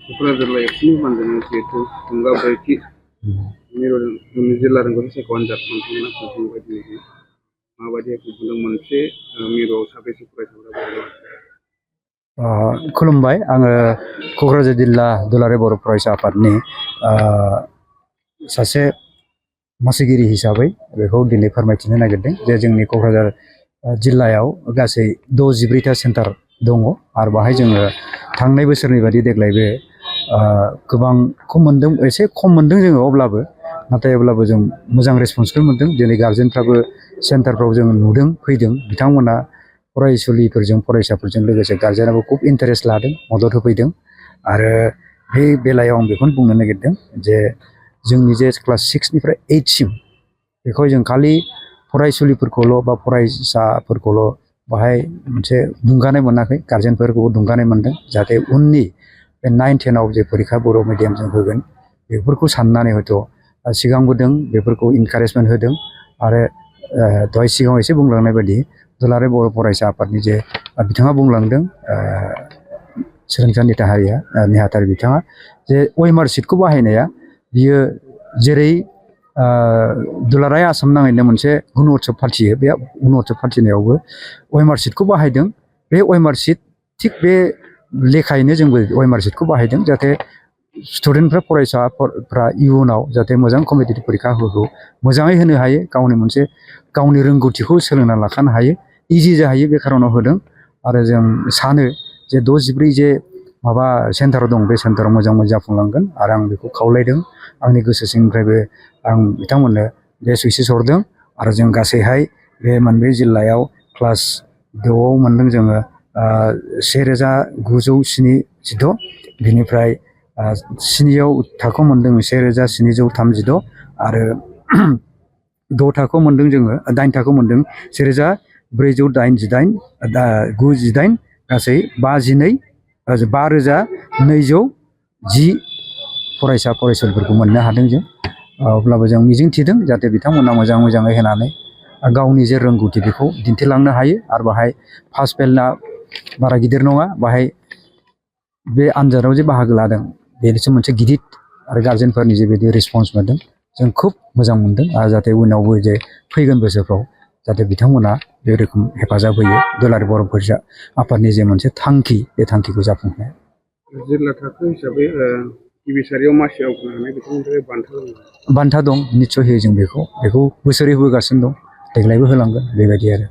क'क्राझार लाइफनि मानजानाय जिहेतु थुंगा ब्रैथि जिल्ला रोंगौथि सायख' आनजाद नोंथांमोना खुंफुंबाय दिनैहाय माबायदि खुंफुंदों मोनसे मिरुआव साबेसे फरायसाफोरा खुलुमबाय आङो क'क्राझार जिल्ला दुलाराय बर' फरायसा आफादनि सासे मासिगिरि हिसाबै बेखौ दिनै फोरमायथिनो नागिरदों जे जोंनि क'क्राझार जिल्लायाव गासै 63टा सेन्टार दङ आरो बाहाय जोङो थांनाय बोसोरनि बायदि देग्लायबो गोबां खम मोनदों एसे खम मोनदों जोङो अब्लाबो जों मोजां रेसपन्सखौ मोनदों दिनै गार्जेनफ्राबो सेन्टारफ्राव जों नुदों फैदों बिथांमोना फरायसुलिफोरजों फरायसाफोरजों लोगोसे गार्जेनाबो खुब इन्टारेस्ट लादों मदद होफैदों आरो बे बेलायाव आं बेखौनो बुंनो नागिरदों जे जोंनि जे क्लास 6 निफ्राय 8 सिम बेखौ जों खालि फरायसुलिफोरखौल' बा फरायसाफोरखौल' बाहाय मोनसे दुंगानाय मोनाखै गार्जेनफोरखौबो दुंगानाय मोनदों जाहाथे उननि बे 9, 10 आव जे फरिखा बर' मिडियामजों होगोन बेफोरखौ साननानै हयथ' सिगांबोदों बेफोरखौ इनकारेजमेन्ट होदों आरो दहाय सिगाङाव एसे बुंलांनाय बायदि दुलाराय बर' फरायसा आफादनि जे बिथाङा बुंलांदों सोलोंसा नेहाथारि बिथाङा जे OMR सिटखौ बाहायनाया बियो जेरै दुलाराय आसाम नाङैनो मोनसे गुन उत्सब फालियो बे गुन उत्सब फालिनायावबो OMR सिटखौ बाहायदों बे OMR सिट थिग बे लेखायैनो जोंबो OMR सिटखौ बाहायदों जाहाथे स्टुडेन्टफ्रा फरायसाफ्रा इयुनाव जाहाथे मोजां कम्पिटिटिभ परिखा मोजाङै होनो हायो गावनि रोंगौथिखौ सोलोंना लाखानो हायो इजि जाहैयो बे खारनाव होदों आरो जों सानो जे 64 जे माबा सेन्टार दं बे सेन्टाराव मोजां जाफुंलांगोन आरो आं बेखौ खावलायदों आंनि गोसो सिंनिफ्रायबो आं बिथांमोननो बे सुइसेस हरदों आरो जों गासैहाय बे मोनब्रै जिल्लायाव क्लास 2आव मोनदों जोङो 1976 बिनिफ्राय 7आव थाखोआव मोनदों 1732 आरो 6 थाखोआव मोनदों जोङो 8 थाखोआव मोनदों 1498 गासै 5210 फरायसा फरायसुलिफोरखौ मोननो हादों जों अब्लाबो जों मिजिं थिदों जाहाथे बिथांमोना मोजाङै होनानै गावनि जे रोंगौथि बेखौ दिन्थिलांनो हायो आरो बाहाय पास फेलना बारा गिदिर नङा बाहाय बे आनजादाव जे बाहागो लादों बेनिसो मोनसे गिदिर आरो गार्जेनफोरनि जेबायदि रेसपन्स मोनदों जों खुब मोजां मोनदों आरो जाहाथे उनावबो जे फैगोन बोसोरफ्राव जाहाथे बिथांमोना बे रोखोम हेफाजाब होयो दुलाराय बर' फरायसा आफादनि जे मोनसे थांखि बे थांखिखौ जाफुंहोनाय जिल्ला थाखो हिसाबै गिबि सारियाव मासि आवग्रिनानै बिथांमोननिफ्राय बान्था दं निस्सय होयो जों बेखौ बोसोरै होगासिनो दं देग्लायबो होलांगोन बेबायदि आरो